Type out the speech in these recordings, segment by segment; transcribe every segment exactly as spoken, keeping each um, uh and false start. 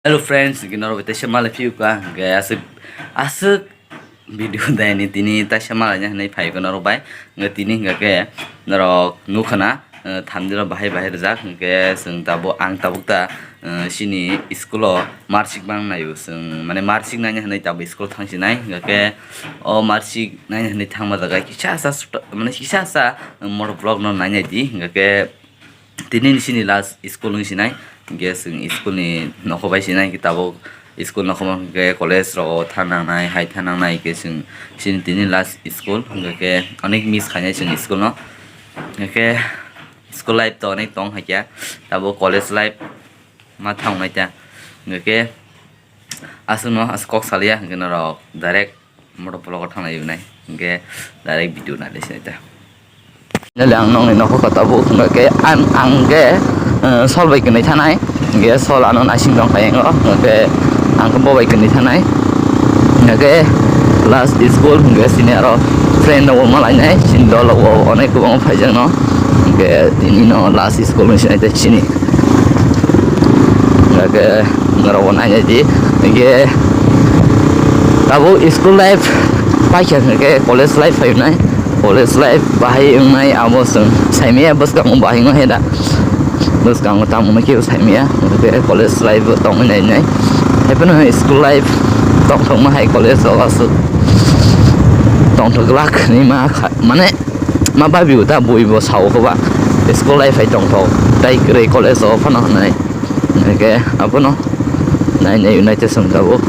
Hello friends, hingke norok bai teisa malai phiyuka, hingke aswk, aswk video dayani tini teisa malaina hinwi phaiko norok bai. Hingke tini hingke norok nukha na, eh, thamdiro bahai bahai rijak, hingke chwng tabuk, ang tabuk ta, eh, chini school o marksheet mang naio chwng, mane marksheet naina hinwi tabuk school thang sinai, hingke o marksheet naina hinwi thangma jaga kisa sa, mane kisa sa motor vlog no nainai di, hingke tini ni chini last school wng sinai, hingke chwng school ni nokho bai sinai, hingke tabuk school nokho hingke college rogo thang nangnai, hai thang nangnai, hingke chwng chini tini last school, hingke onek miss khainai chwng school no, hingke school life to onek tong hai khe, tabuk college life ma thang nai ta, hingke aswkno aswk kok salia, hingke norok direct motor vlog o thang nai nai, hingke direct video nai sinai ta. Nale ang nongni nokho kota bo hwnga khe ang, ang khe, eh, sol bai kwnwi thanai. Hingke sol ano naising tong kha yango. Hingke ang khe bo bai kwnwi thanai. Hingke last school hingke sini aro friend rok bo malainai. Sini dol rok bo onek kwbangma phaijak no. Hingke tini no last school wngsinai tei sini. Hingke norok bo nainai di. Hingke tabuk school life paikha hingke college life phainai. College life bahai wngnai abo chwng saimaya bwskango bahai wngya da. Bwskango tamo hwnwi khe saimaya, hwnkhe college life bo tongwi nai nai. Haiphano school life tongthokma hai college o aswk tongthok glak hinwi ma kha, mane ma babi bo ta bui bo sao khe ba school life hai tongthok tai kwrwi college o phano hinwi. Hwnkhe abono nai nai united chwng tabuk.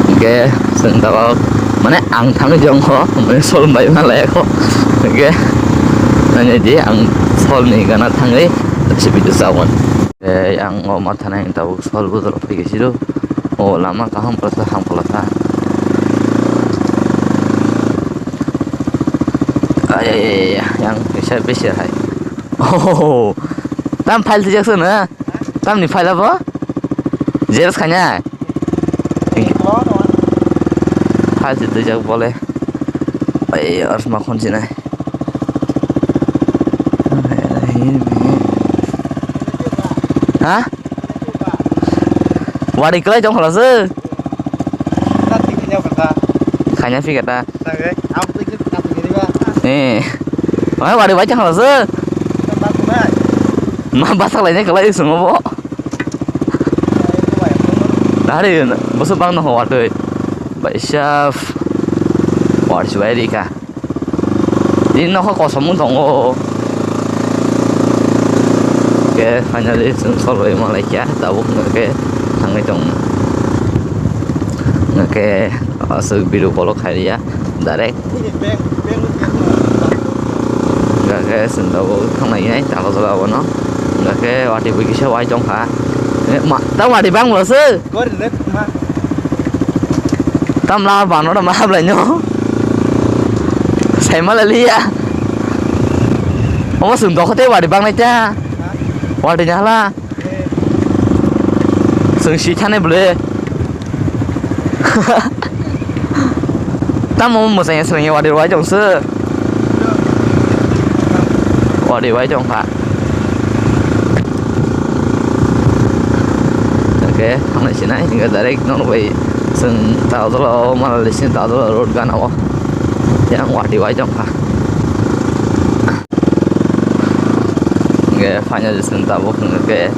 Hwnkhe chwng tabuk mane ang thangwi jongkho, mane sol bai ma laiyakho. Hwnkhe nai nai di ang solni gana thangwi se video chaui. Hwnkhe ang o ma thanai tabuk sol bujor phai khe siro. O lama kaham phalsa ham phalsa. Ay, ay, ay, ay, yang kaisa besi hai. Oh, tam file twijak se na? Tamni file abo? Xerox khaina? File se twijak bole. Ai, arsma khon sinai. Ha? Wari kwlai tong khala se. Khaina phi kata. Eh. Wari bai tong khala se. Ma basak lai ne kwlai sungo bo. Dari boso bang no watoi. Bai saf. Wari bai rika. Tini nokha kosom wng tongo. Hwnkhe finally chwng sol bai manlai kha, tabuk hwnkhe thangwi tongo. Hwnkhe aswk video call khailiya direct. Hwnkhe chwng tabuk thanglai nai, tabuk abono. Hwnkhe watwi bui kisa wai tongkha. Eh, ma, ta watwi bang bo se. Tamla bano ma hablai no. Saima laliya. Omo sum dokho te wari bang nai ta. Wari nyala. Sung si thane bole. Tamo mo saya sering wari wai jong se. Wari wai jong kha. Hwnkhe thangnai sinai, hwnkhe direct norok bai chwng Tagojola o Manali sini Tagojola road gana o. Yang wati wai tong kha. Hwnkhe finally chwng tabuk hwnkhe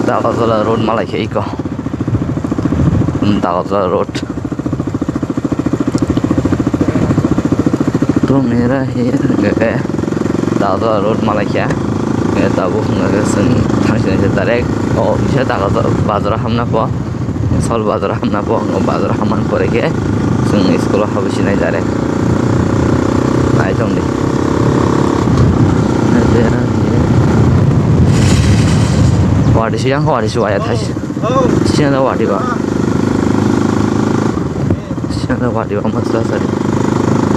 Tagojola road malai khe iko. Tagojola road. Tu mera hai, hwnkhe Tagojola road malai kha. Hwnkhe tabuk hwnkhe chwng thang sinai se direct o kisa Tagojola bazar hamna pho, Sol bazar hamna pho, o bazar hamna pore khe chwng school o habwi sinai direct. Nai tong di. Wari siyang, wari suwaya thai. Siyang da wari ba. Siyang da wadi ba masa sari.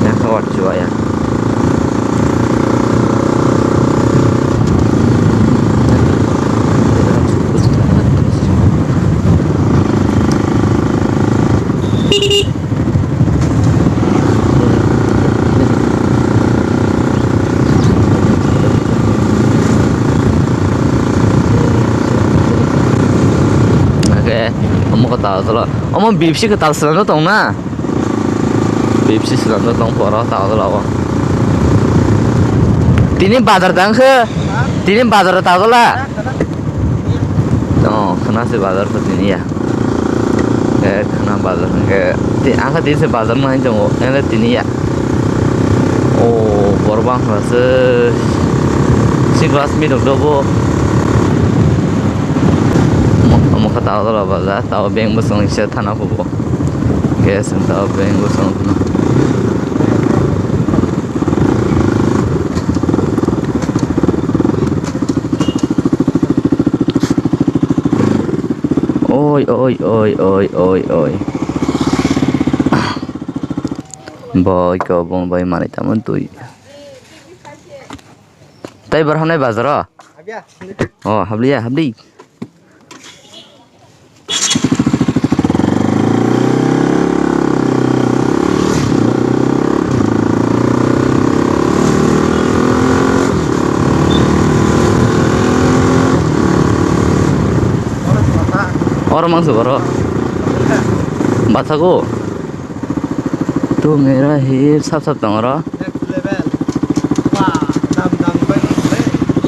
Yang ka wadi jiwa ya. Oke, Omo khe tal sala. Omo B F C khe tal sala no tong na. B F C sala no tong poro tal sala o. Tini bazar tang khe. Tini bazar tal sala. Oh, khna se bazar khe tini ya. Eh, khna bazar khe. Ti, ang khe tini se bazar no hin tongo. Ele tini ya. Oh, borok bang kha se. Si glass mi dok dogo. Omo khe tal sala bazar. Tao beng bwskango kisa thana phubo. Khe chwng tao beng bwskango phano. Oi, oi, oi, oi, oi, oi. Boi ko bong bai manwi tamo twi. Tai bar hamnai bazaro. Oh, habliya, habli. Oro mangsa boro. Basago. Tu mera hi sap sap tong oro.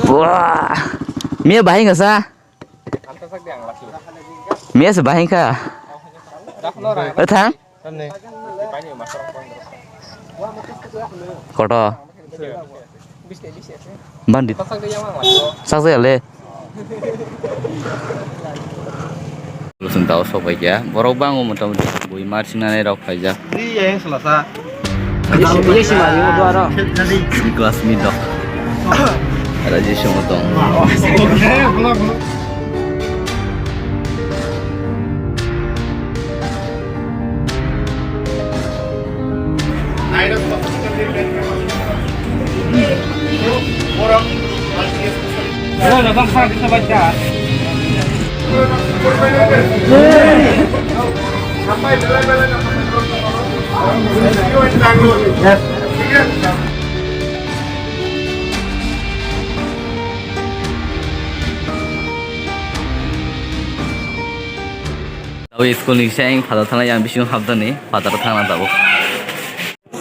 Wah. Mia bahai ngasa. Mia se bahai kha. Thang. Koto. Bandi. Sakjak ya le. Lusung tao sok bai kya. Borok bango motamoti bui mar singnani rok khaijak. Ni yang selasa. Ini si mari udah aro. Di kelas midok. Ada di semua tong. Tabuk school ni kisa ang phataro thangna, yang bisingo hapjani phataro thangna tabuk.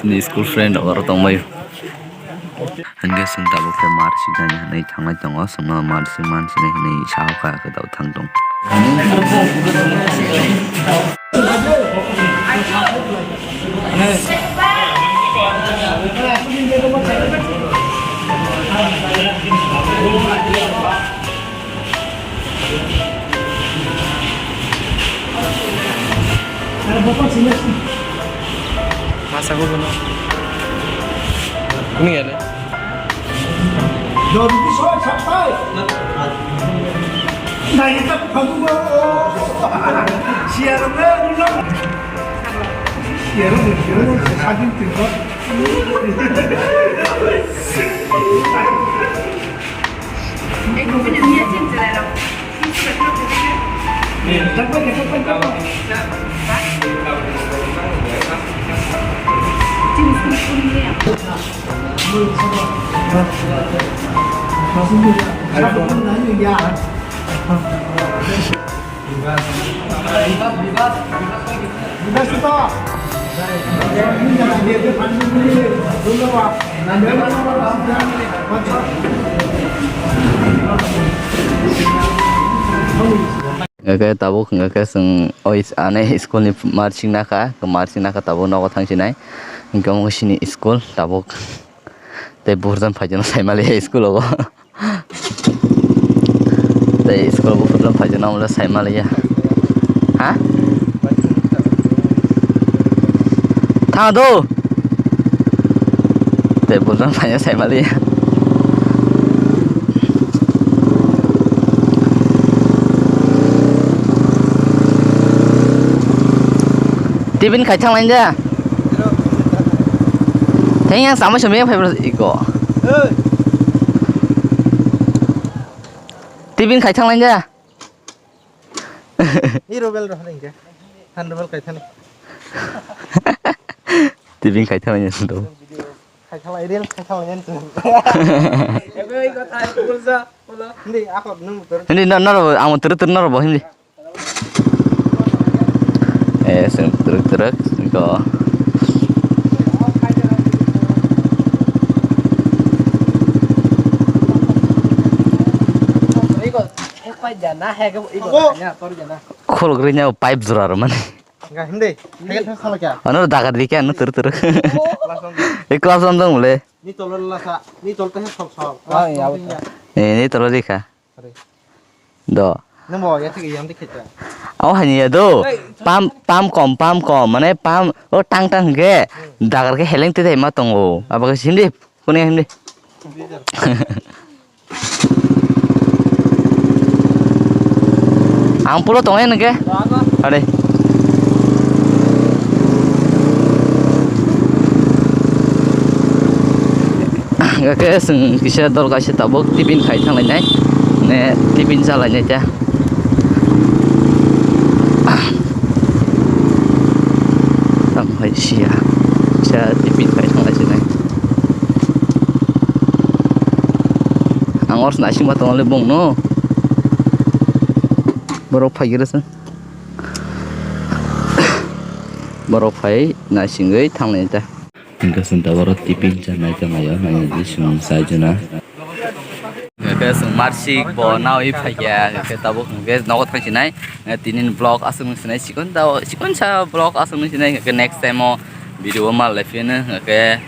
Ni school friend rok aro tongbai. Hingke chwng tabuk khe mar siknani hinwi thanglai tongo, chwngno mar sikman sini hinwi saha kha khe tabuk thang tong. Masa ko bono. Kuni ya le? Dori ki so chapai. Nai ta phagu go. Siar me ulo. Siar me, siar me, sadin tin ko. Hingke tabuk hingke chwng oi ane school ni marching nakha, marching nakha tabuk nogo thang sinai. Hingke omo sini school tabuk tei burjan phaijana saimali school o. Tei school buphuru phaijakna omo le saimaliya. Ha? Thang do. Tei buphuru phaina saimaliya. Tibin khai thang lain ja. Teng yang sama sami yang fiber iko. Tibin khai thang lain ja. Hero bel roh hingke. Han bel khai thani. Tibin khai thang lain ja. Khai thang lain, real khai thang lain ja. Ebe iko thai kulsa, ulo. Hindi, ako nung tur. Hindi, no, no, ang tur tur no bo hindi. Truk, go. Khulgri nya pipe jora ro mani. Enggak, hindi. Kaya tak salah kaya? Ano dagar di kaya ano turu turu. Ikhlas lamjang mule. Ni tolo lasa, ni tolo teh sok sok. Oh, iya, betul. Ini tolo di kha. Sorry. Do. Namo ya tik yang dikit ya. Aw hanya ya do. Hey, pam pam kom pam kom mane pam o tang tang ke dagar ke heleng te ma tongo. Apa ke sindi? Kuni sindi. Ang pulo tongo nengke. Ade. Oke, sing kisa dol kaisa tabuk tiffin khai thanglainai. Ne tiffin chalainai ta. Tam hai sia. Kisa tiffin khai thanglai sinai. Ang ors naisingma tongo le bongno. Borok phai gira sa. Borok phai naisingwi thanglai ta. Hingke chwng taboro tiffin chanai tonglaio, nai di chwng chai jana. Hingke chwng marsik bo nawi phaikha, hingke tabuk hingke nogo thangsinai. Tini vlog aswk nung sinai, chikon sa vlog aswk nung sinai, hingke next time o video o mal lai phino, hingke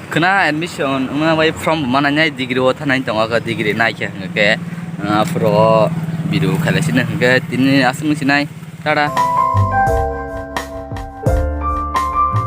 khwna admission wngna bai form bo manai nai, degree o thanai tongo, degree naikhe hingke, ah, aphuru video khailai sino, hingke tini aswk nung sinai, tata.